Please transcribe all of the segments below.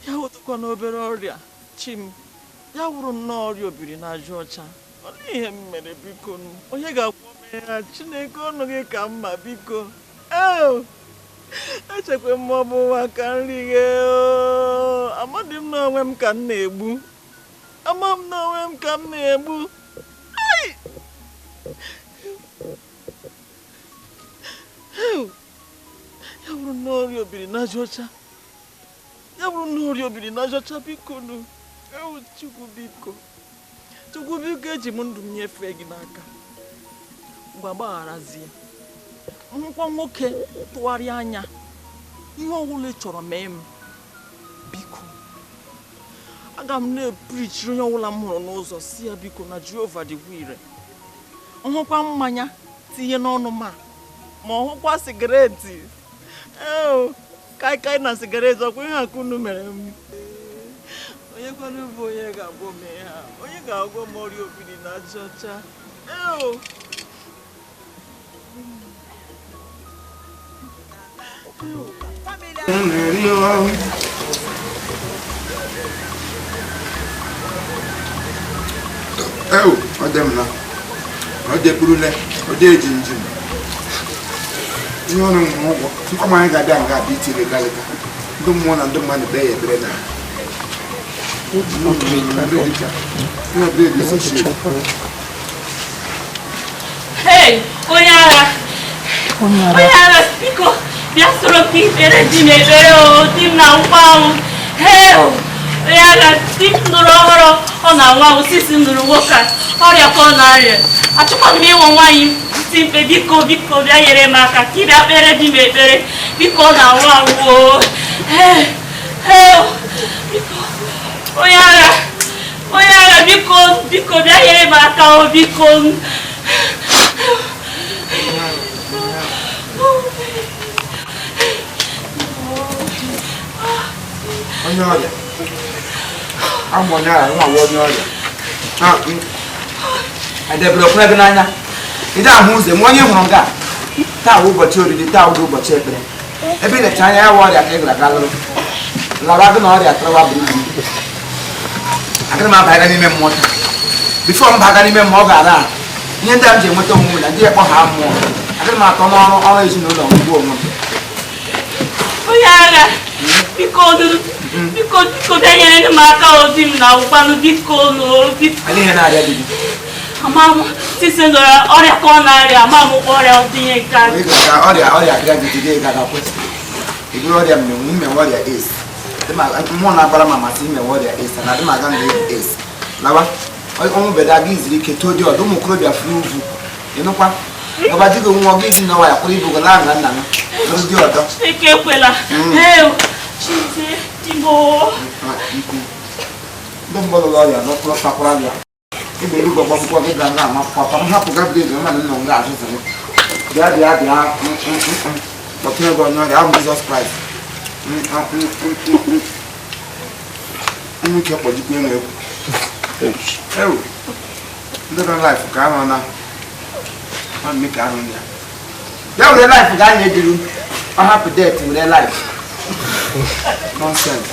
Ya wụtụkwa n'obere ọrịa chi m ya wụrụ nnọọ ọrịa obiri na aja ọcha. Olee ihe m mere biko nụ? Onye ga-agwọ m ya? Chineke, ọnụ gị ka mma biko. Ee, echekwa m ọ bụ ụwa ka nri ghe. Amadị m n'onwe m ka m na-egbu. Ama m n'onwe m ka m na-egbu. Ai! Ya wụrụ nnọọ ọrịa obiri na aja ọcha. Ya bụrụ na ọrịa obiri na aja ọcha biko nụ. Ewu Chukwu biko. Chukwu biko, eji m ndụ m nyefee gị n'aka. Ngwa gbagharazie. Nkwa nwoke tụgharịa anya. Ihe ọbụla ị chọrọ mee m. Biko. Aga m na-eprichiri onye ọbụla m hụrụ n'ụzọ si ya biko na Jehova dịkwa ire. Nhụkwa mmanya tinye n'ọnụ ma ma ọ hụkwa sigareti. Ee, kaikai na sigareti ọkwa ihe akụ unu mere m. Onye kwanụ bụ onye ga-agwọ m ihe a? Onye ga-agwọ m ọrịa obiri na aja ọcha? Ee. Ewu, ọ dị m na ọ dịkpurule, ọ dị eji njem ihe ọrụ m ụgwọ nkwa anyị ga-abịa nga abịa itiri galịka ndị mmụọ na ndị mmadụ kpee ya ekpere na ihe bred isi shie. Hey, onye agha! Onye agha, biko, bịa soro m ka ikpere di m ekpere o, di m na-anwụkwa anwụ. Hey, onye agha, di m nụrụ ọhụrụ, ọ na-anwụ anwụ, sisi m nụrụ nwoke a, ọrịa ka ọ na-arịa. Achọkwana m ịnwụ nwaanyị ntị mkpe, biko, biko, bịa nyere m aka ka ị bịa kpere di m ekpere, biko, ọ na-anwụ anwụ o. Hey, hey, biko, onye agha, onye agha, biko, biko, bịa nyere m aka o, biko. Onye ọrịa amụ onye ọrịa nwa onye ọrịa edebere okwu gị n'anya ị ahụ ụzọ ma onye hụrụ nga taa wụ ụbọchị oriri, taa wụ ụbọchị ekpere ebe ị lecha anya ya wụ ọrịa ka ị gara aga lụrụ lawa gị na ọrịa tarawa buru ibu. Agaghị m abaga n'ime mmụọ taa. Bifo m baga n'ime mmụọ, ọ ga-ara ahụ ihe ndị a m ji enweta onwe m na ndị ekpọ ha mmụọ. Agaghị m atọ n'ọrụ ọrụ ezinụlọ m gbuo onwe m. Onye agha, biko, biko, biko, bịa nyere m aka o, di m na-awụkwanụ, biko nụ, biko. Anyị ihe na-arịa di gị? Ama m, sisi nọrọ ọrịa ka ọ na-arịa, ama m ọrịa ọdịnye nke a. Ị ga ọrịa ọrịa abịa gị jide ga ga-akwụsị. Ị bụrụ ọrịa mmenwu mmenwu ọrịa AIDS. Mmụọ na-agbara m amasị imenwe ọrịa AIDS na adị m aga nga ebu AIDS. Lawa ọnwụ beda gị ziri ike too dị ọdụ ụmụ okorobịa furu ugwu. Ịnụkwa ọba di gị nwụọ gị ji nọwa ya kwụrụ ibu gị laa nga nna m lụrụ di ọdọ. Chineke ekwela. Ee, Chineke di m o. Ndị mbụ lụrụ ọrịa n'ọkpụrụ takwara ya. Ị ga-eru gị akwụkwọ gị ga na ama akwụkwọ m hapụ Gabriel mmadụ nọ nga azụzụ gị. Bịa bịa bịa kpọtụrụ gị onye ọrịa ahụ Jizọs Kraịst. Nwoke kpọjikwa ịnụ egwu. Ewu, ndị nọ laịfụ ka ahụ na nwanne ka ahụ ya. Ya were laịfụ ga anya ejiri ọ hapụ det were laịfụ. Nonsense.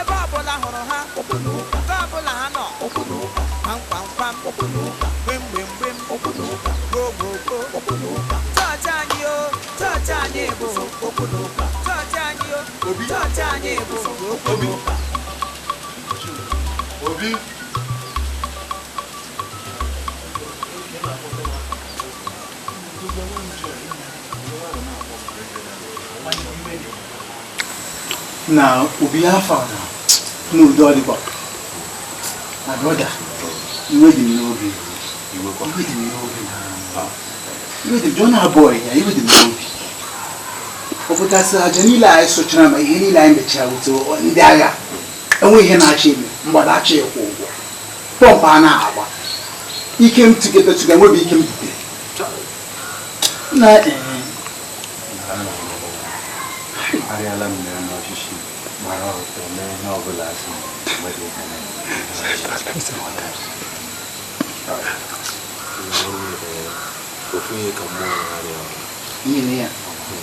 Ebe ọbụla hụrụ ha, ebe ọbụla ha nọ, kwam kwam kwam, gbim gbim gbim, gbo gbo gbo. Chọọchị anyị o, chọọchị anyị bụ chọọchị anyị o, chọọchị anyị bụ Obi. Obi. Na obi afa na n'udo ọdịkwa na brother, iwe dị m n'obi, iwe dị m n'obi na iwe dị Jona boy ya, iwe dị m n'obi. Ọ pụtasị aja niile anyị sochara ma ihe niile anyị mechara wute ndị agha enwe ihe na-achọ ime mgbada achọ ịkwụ ụgwọ pọmpụ a na-agba. Ike m tụga nwebi ike m butere. Na arịala m n'elu osisi gbara ọtọ mee ihe ọ bụla asị nwere ihe ofu ihe ka mmụọ na-arịa nyere ya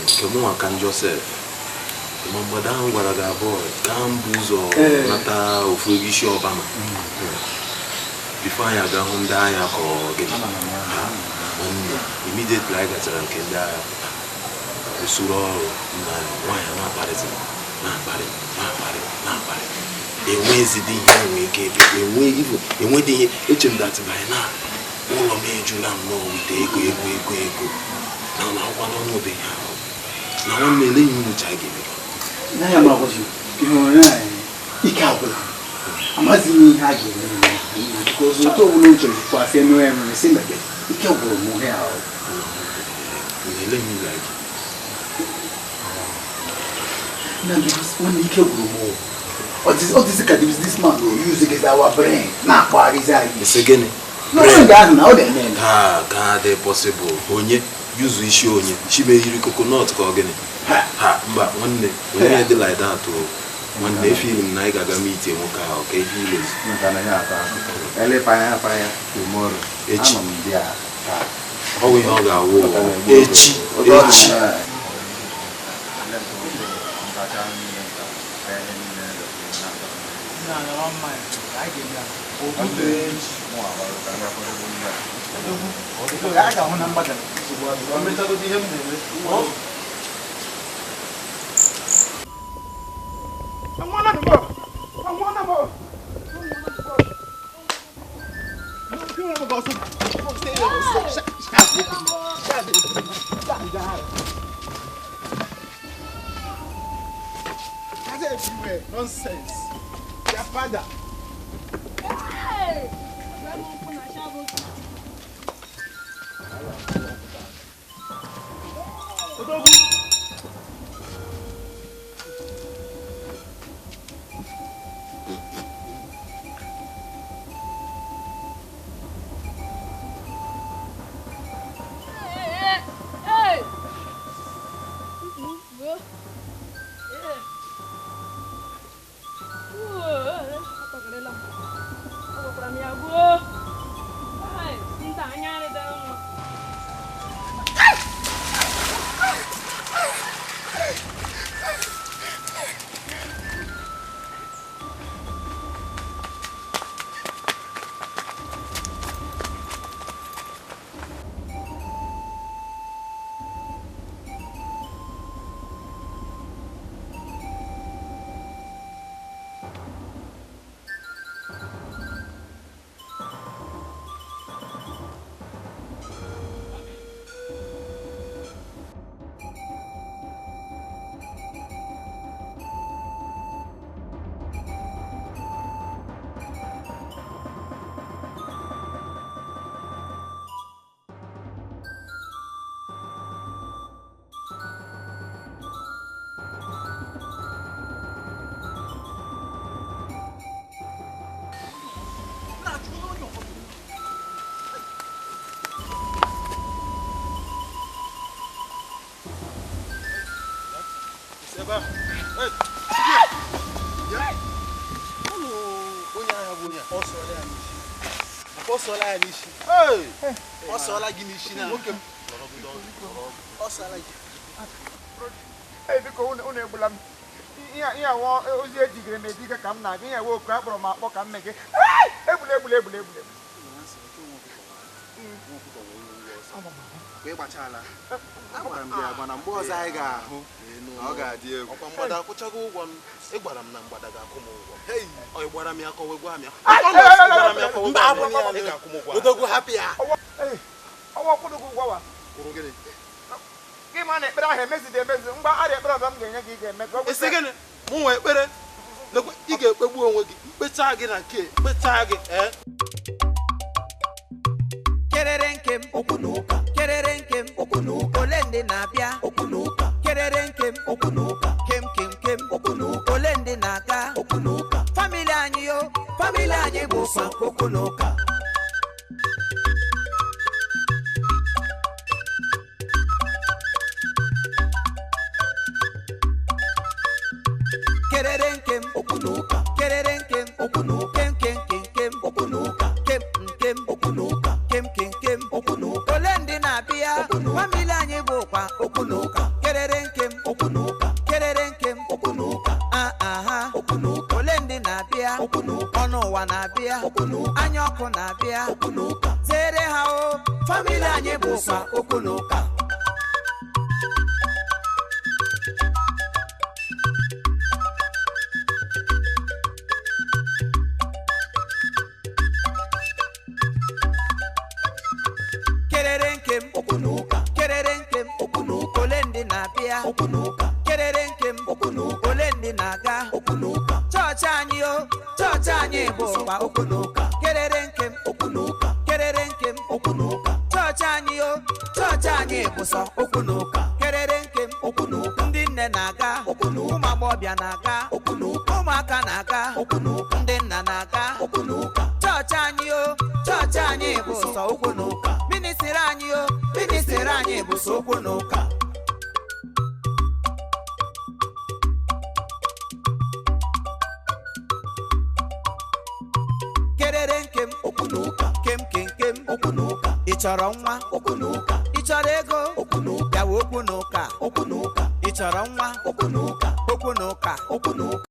nke mụnwa ka Joseph ma mgbada ahụ gwara gị abụọ ka m bụ ụzọ nata ofu ego isi ọbama bifo anyị aga hụ ndị agha ka ọ gịnị nwanne immediately anyị gachara nke ndị agha pụta usoro ọrụ na nwaanyị na-akparịzi na-akparị na-akparị na-akparị enweghịzidi ihe enwe ike enwedị ihe eche m that by now ụlọ m ejula nnọọ wite ego ego ego ego na na akwụkwọ n'ọnụ obenye ahụ na nwanne eleghị nyocha ga-eme na ya ma gwaji ihe onye ike agwụla amaghịzi m ihe a ga-eme because otu ọbụla o chere kwasị eme ememe si mebe ike gwụrụ m ihe ahụ eleghị ya gị na because nwanne ike gwụrụ m ọ dịzị ka this man will use gị our brain na-akpagharịzi anyị ese gịnị n'oge ahụ na ọ na-eme eme ka ka dị possible onye yuzu isi onye chibe yiri coconut ka ọ gịnị ha mba nwanne onye dị like that o nwanne efili m na anyị ga-aga meet nwoke ahụ ka ihe ilezi echi ọ bụ ihe ọ ga-awụ echi echi Nonsense. Your father. Hey! Biko unu egbula m ihe awa ozi ejigere m ejiga ka m na-abịa ihe ewe oku akpọrọ m akpọ ka m mee gị egbula egbula egbula egbula agwara m gị agwa na mgbe ọzọ anyị ga-ahụ na ọ ga-adị egwu ọkwa mgbada akwụchago ụgwọ m ị gwara m na mgbada ga-akwụ m ụgwọ ọ ị gwara m ya ka o wee gwa m ya odogwu hapụ ya ọnwa kwụrụ gị ụgwọ wa gị ma na ekpere ahụ emezidi emezi ngwa arịa ekpere ọzọ m ga-enye gị ị ga-eme ka ọ esi gịnị mụ nwe ekpere ị ga-ekpegbu onwe gị mkpecha gị na nke mkpecha gị Kerere nkem okwu na ụka kerere nkem okwu na ụka ole ndị na-abịa okwu na ụka kerere nkem okwu na ụka kem kem kem okwu na ụka ole ndị na-aga okwu na ụka famili anyị yo famili anyị bụ sọ okwu na ụka. na-abịa zere ha o famili anyị bụ sọ okwu na ụka. Kerere nkem okwu na ụka, kerere nkem okwu na ụka, ole ndị na-abịa okwu na ụka, kerere nkem okwu na ụka, ole ndị na-aga okwu na ụka. Chọọchị anyị o, chọọchị anyị bụ sọkwa okwu na ụka, kerere nkem okwu na ụka, kerere nkem okwu na ụka. Chọọchị anyị o, chọọchị anyị bụ sọ okwu na ụka, kerere nkem okwu na ụka. Ndị nne na-aga okwu na ụka, ụmụ agbọghọbịa na-aga okwu na ụka, ụmụaka na-aga okwu na ụka, ndị nna na-aga okwu na ụka. Chọọchị anyị o, chọọchị anyị bụ sọ okwu na ụka. Ministiri anyị o, ministiri anyị bụ sọ okwu na ụka. Kerere nkem okwu na ụka, kem kem kem okwu na ụka. Ị chọrọ nwa okwu na ụka, ị chọrọ ego okwu na ụka, bịawa okwu na ụka, okwu na ụka. Ị chọrọ nwa okwu na ụka, okwu na ụka, okwu na ụka.